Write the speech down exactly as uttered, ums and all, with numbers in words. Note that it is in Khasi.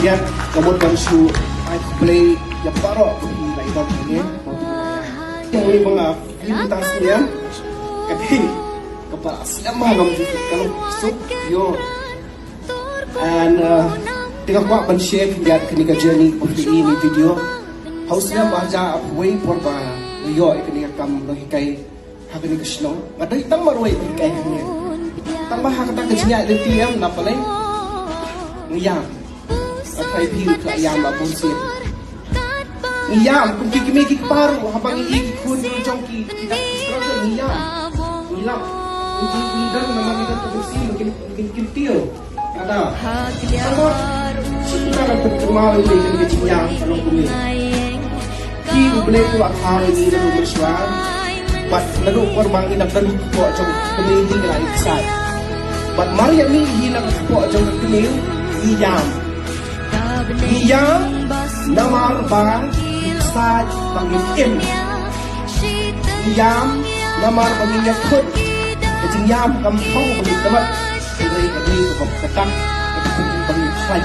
Ïa ka mut ban shu ai khublei ïa baroh ki la ïadon hangne. Ïa ngi ba nga film tang snem ka dei kaba slem ha ngam ju ka long suk yo. And uh, te nga kwah ban share khyndiat kane ka journey of the ini video. Ha u snem ba hajar arphew wei por ba nga ïoh ïa kane ka kam long hikai ha kane ka shnong. Nga dei tang marwei ba hikai hangne. Tang ba ha kata ka jingïaid lynti em na palei. Ngi ïam. Nga trai phi ka ïam la bun sien. Ngi ïam kum ki kmie ki kpa ruh haba ngi ïohi ki khun ki jong ki ki da ki struggle ngi ïam. Ngi lap. Ngi ngi don namar ngi don ka bun sien ngi ngi ngi tiew. Kata. Namar shu ka la pynkyndit ïa ka jingïam ka long kumne. Ki U Blei u la thaw ïa ngi naduh mynshuwa. Bad naduh por ba ngi dang don hapoh jong ka kmie hi ngi la ïa ksad. Bad mar ïa ngi hi na hapoh jong ka kmie ngi ïam. Ngi ïam namar ba ngi ksad ba ngi im. Ngi ïam namar ba ngi ïakhun. Ka jingïam kam phong ba ngi tyrbat. Hynrei ka dei kaba ka tak ka dei ba ngi khlaiñ.